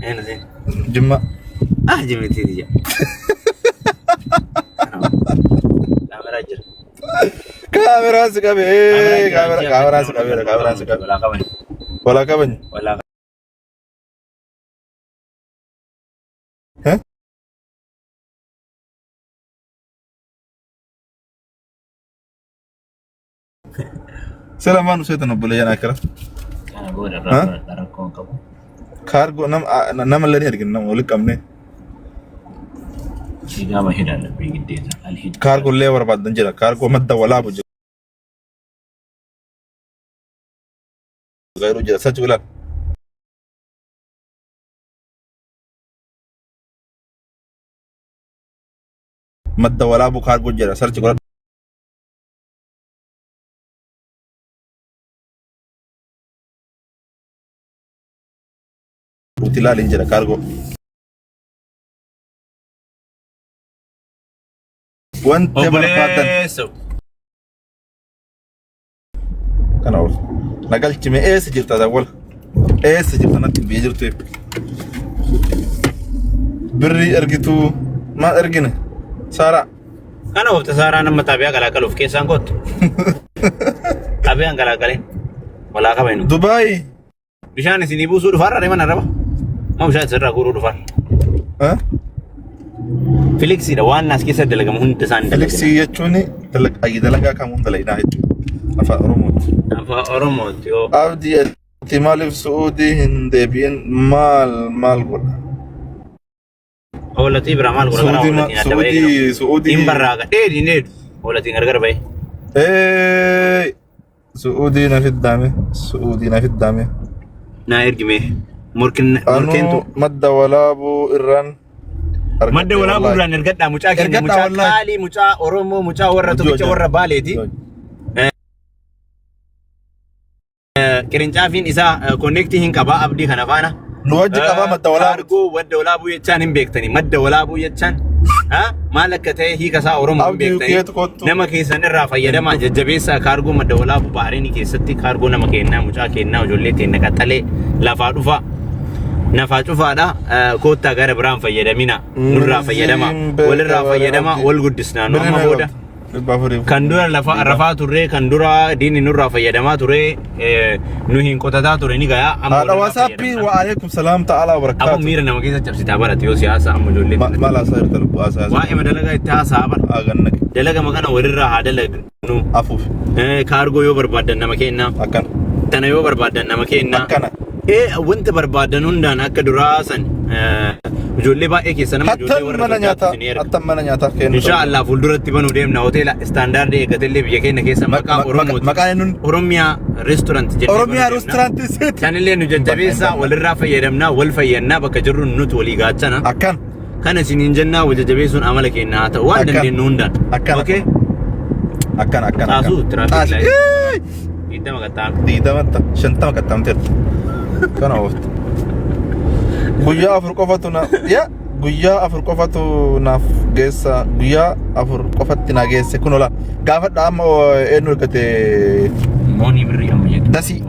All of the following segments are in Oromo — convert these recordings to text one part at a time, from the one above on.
Eenyu siin? Jimma. Ah jimmitii tiyya. Kaameraa jira. Kaameraan si qabe. Kaameraan si qabeera. Kaameraan si qabe. Walaa qaban. Walaa kabanya. Walaa Eh? Sila maan useetan obboleeyyan akira. Kana booda Ha? irraa rakkoo hin qabu. Kaargoo nama nama illee ni argina nama walitti qabne. Sigaama hidhaan dhabbii giddeeta. Alhidda. Kaargoo illee barbaadan jira. Kaargoo madda walaabu jira. Gayruu jira. Sachi ilaal. Madda walaabuu kaargoo jira. Sarchi godhadhu. Ilaali hin jira kaargoo. Wanta barbaadan Obboleesso. kana ol. Na galchime eessa jirta dawwala? Eessa jirta natti biyya jirtu? Birrii ergituu maal ergine? Saaraa. Kana oofta Saaraan amma xaabiyaa galaagaluuf keessaan kottu. Xaabiyaan galaagalee. Walaa qaba inni. Dubaay. Bishaan isinii buusuu dhufaarra deeman arraba. Moo bishaan isinirraa guuruu dhufaarra. Eh? Filiksiidha waan as keessa dalagamu hunda isaan dalagina. Filiksii jechuun dalagaa kamuun dalaginaa jechuudha. Afaan Oromooti. Afaan Oromooti yoo. Abdii ati maaliif Su'uudii hin deebi'in maal maal godha? Hoolatii biraa maal godha karaa Su'uudii hoolatiin adda bahee Su'uudii jiru. Su'uudii. Hin barraaqa dheedi hin dheedu. Hoolatiin gargar bahee. Hey! Su'uudii na fiddaame. Su'uudii na fiddaame. Naa ergime. Morkin morkeentu. Anuu madda walaabuu irraan Madda argadhe walaabuu wallaahi. duraan ergadhaa mucaa keenya Ergadhaa mucaa wallaahi. qaalii mucaa Oromoo mucaa warra Hojii tokkicha hojii. warra Baaleeti. Qirincaafiin isaa konneektii hin qabaa abdii kana faana. Nu wajji qabaa madda walaabuu. Kaargoo madda walaabuu jechaan hin beektani. Madda walaabuu jechaan maal akka ta'e hiika isaa Oromoo hin Abdii beektani. keetu kottu. Nama keessan irraa fayyadamaa jajjabeessaa kaargoo madda walaabuu Bahareenii keessatti kaargoo nama kennaa mucaa kennaa ijoollee teenna qaxalee lafaa dhufa. Nafaa cufaadha koottaa gara biraan fayyadamina nurraa fayyadama walirraa fayyadama wal guddisnaa nu amma booda. Kan dura lafa rafaa turre, kan dura diinni nurraa fayyadamaa ture, nu hin qotataa ture ni gayaa. Amma Haadha walirraa waasaappii fayyadamna. wa alaikum salaam ta'ala wa Amma barakaatu. miira nama keessa cabsitaa barate yoo siyaasa amma ijoollee. Maal haasaa jirta lubbuu haasaa haasaa. Waa'ee dalagaa itti haasaa bara. Aganna Dalagama kana walirraa haa dalagnu. afuuf Kaargoo yoo barbaaddan nama kennaa. akkana Tana yoo barbaaddan nama kennaa. akkana. Wanta barbaadan hundaan akka duraa san ijoollee baay'ee keessa nama ijoollee Hattan warra mana Itoophiyaatti nyaataa isin erga. hattan mana nyaataa kennu. Insha Allah fuulduratti banuu deemna hoteela istaandaardii eegatellee biyya keenya keessa maqaa Oromooti. Maqaan eenyuun? Oromiyaa restaurant jennee Oromiyaa banuu deemna. restaurant seeti. Sanillee nu jajjabeessaa walirraa fayyadamnaa wal fayyannaa bakka jirru nuti walii gaachana. Akkan Kana isiniin jennaa wal jajjabeessuun amala keenya haa ta'u waan Akkan. dandeenyu hundaan. Akkana. Okay? Akkana akkana. Xaasuu akkana. traffic Xaasii. light. Eey! 20 qaxxaamte. 20 50 qaxxaamteerta. Kana oofte. Guyyaa 4 qofatu na yaa guyyaa 4 qofatu naaf geessa guyyaa 4 qofatti na geesse kun ola gaafadha amma eenyu argate Moonii birrii amma jedhu. Dasii.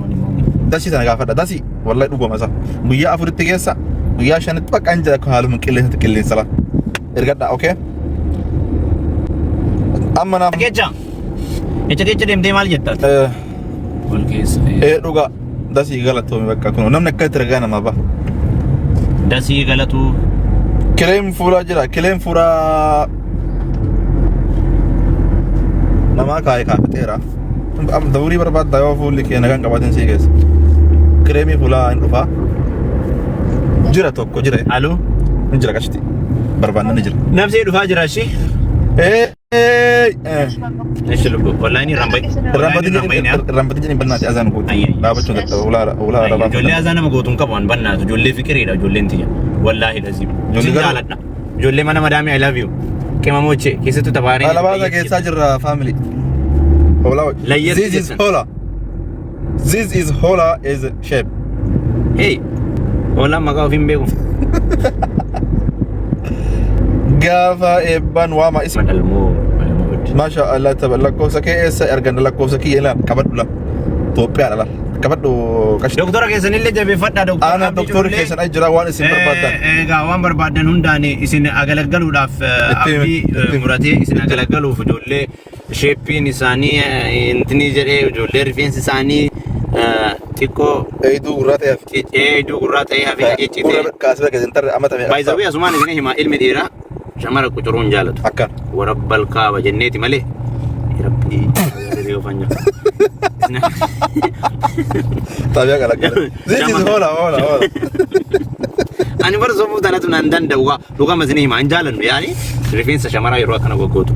Dasii sana gaafadha dasii wallahi dhuguma isa guyyaa 4tti geessa guyyaa 5tti bakka hin jira haaluma qilleensa qilleensa la ergadha okay amma naaf Kecha. Jecha kecha deemtee maal jetta? Wal keessa. Ee dhugaa dasii galatoomi bakka kun namni akka itti ragaa namaa ba'a. Dasii galatuu. Kireem fuulaa jira kireem fuulaa namaa kaa'e kaafixeera. Dawurii barbaadda yoo fuulli kee nagaan qabaatin sii keessa. Kireemii fuulaa hin dhufaa. Jira tokko jira. Aloo. Hin jira qashti. Barbaanna ni jira. Nabsee dhufaa jira ishee. Ee. Ishi lubbu. Online irraan bahi. Irraanfatin jedhin bannaati azaan gootu. Dhaabachuu dadhaba ulaa ulaa arabaa. Ijoollee azaa nama gootu hin qabu an bannaatu. Ijoollee fiqiriidha ijoolleen tiyya. Wallaahi lazim. Ijoollee Isin garuu- jaaladha. Ijoollee mana madaamii I love you. Qimamoche keessattuu tabaaree. Alabaasa keessaa jirra family. Hola. Layyatti This is jettan. hola. This is hola is shape. Hey. Hoolaan maqaa ofii hin beeku. Gaafa eebbaan waama isa. Madalmoo. Madalmoo. Masha Allah taba lakkoofsa kee eessa arganna lakkoofsa kiyya ilaal qabadhu la. Itoophiyaadha la. Qabadhu qashti. Doktora keessanillee jabeeffadhaa doktora. Ana Abdii doktorri Culullee. keessan as jira waan isin barbaadan. Egaa waan barbaadan hundaan isin agalagaluudhaaf Itti himi, abdii itti himi. muratee isin agalagaluuf ijoollee sheeppiin isaanii intini jedhee ijoollee rifeensi isaanii xiqqoo Eeyiduu gurraa ta'eef. Eeduu gurraa ta'ee hafee ciccitee. Gurra kaasee gadi hin tarre amatame. Baay'isawii asumaan isin hima ilmi dhiiraa shamara qucuruun hin jaalatu. Akkan. Warabbal kaaba jenneeti malee. Rabbii sirrii oofan jira. Xaabiyaa galaggala. This is hola hola hola. Ani bara sobuu tanatu nan danda'u waa dhugama isin hima hin jaalannu yaani rifeensa shamaraa yeroo akkana goggootu.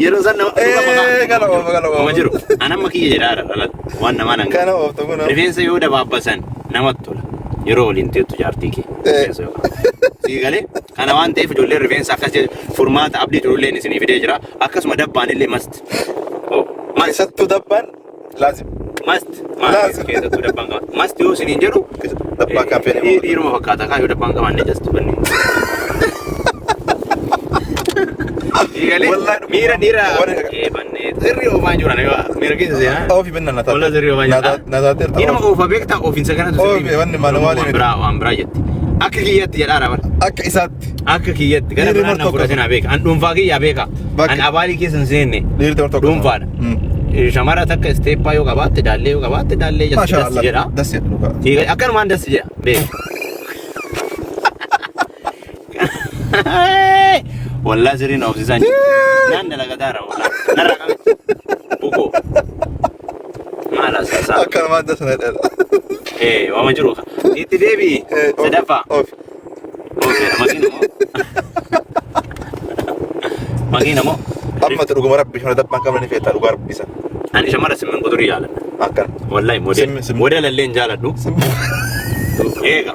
Yeroo san nama Eh, kana oofa, kana oofa. Uma jiru. An amma kiyya jedhaa dhala waan namaa nan Kana ooftu kun. Rifeensa yoo dabaabbasan namatti tola. Yeroo waliin teettu jaartii kee. Rifeensa yoo Sii galee kana waan ta'eef ijoolleen rifeensa akkas jedhu furmaata Abdii Cululleen isinii fidee jira. Akkasuma dabbaan illee must. Oh, must. Keessattuu dabbaan laazim. Must. Laazim. Keessattuu dabbaan qaba. Must yoo isiniin jedhu Dabbaa kan feene moo. Dhiiruma fakkaata kaa yoo dabbaan qabaanne just banni. Sii galee Wallahi dhuguma. miira dhiira Warri- bannee sirrii oofaa hin jiran miira keessa seenaa. Oofi binna na taate. Wallah sirrii oofaa hin jiran. Na taateerta. Inni nama oofa beektaa oofinsa kanatu Oofi, sirrii. wanni maal maali Waan miti. biraa waan biraa jetti. Akka kiyyatti jedhaa bara. Akka isaatti. Akka kiyyatti gara Dhiirri biraan na martoo fudhatinaa beeka. An dhuunfaa kiyyaa beeka. Bakka. An abaalii keessa hin seenne. Dhiirri martoo Dhuunfaadha. Shamara takka isteeppaa yoo qabaatte daallee yoo qabaatte daallee Maasha dassi Allah. jedha. Das jedha dhugaa. Akkanumaan dassi jedha beeka. Wallaa sirriin oofsisaan jiru. Naan dalagataara wallaa. Narra qabe. Bukoo. Maal asaasaa. Akkanumaan das na jedha. Eh, waama jiru. Itti deebi'i. Sadaffaa. Oofi. Oofeera makiina moo? Makiina moo? Amma dhuguma rabbi shona dabbaan qabna ni feetaa dhugaa rabbi isa. Ani shamara simmin quturii jaaladha. Akkana. Wallahi model. Simmi- simmi. Model illee hin jaaladhu. Eega.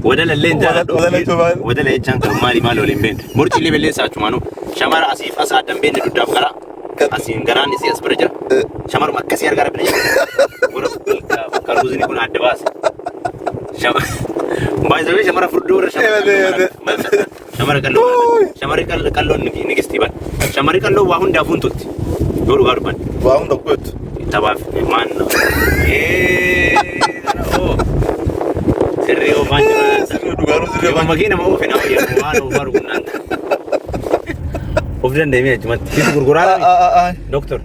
Wadala illee hin jaaladhu. Wadala jechuun maal? Wadala jechaan kan maali maal waliin beekne. Murci illee belleessaa achumaanuu. Shamara asiif as addan beekne duddaaf garaa. Asiin garaan isii as bira jira. Shamaruma akkasii argaa rabbina jira. Warra karuuzni kun adda baase. Baay'ee shamara furdoo warra shamara qalloo shamara qalloon nigistii ban. Shamarri qalloo waa hundaafuu hin tolti. Yoo dhugaa dubbanne. Waa hunda guutu. Taphaaf maan. Sirrii oofaan jira. Sirrii dhugaanuu sirrii oofaan. Makiina ma oofe nama jedhamu waan oofaa rukunnaan. Of danda'ee achumatti. Situ gurguraa Doktor.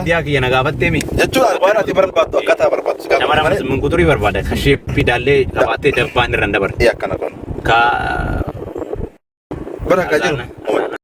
Idea kiyya na gaafattee mi? Jechuun waan ati barbaaddu akkaataa barbaaddu si gaafatu Shamara malee. munquturii barbaada. Ka sheeppii daallee qabaatee dabbaan irra hin dabarre. Ee akkana kun. Ka Bara akka jiru.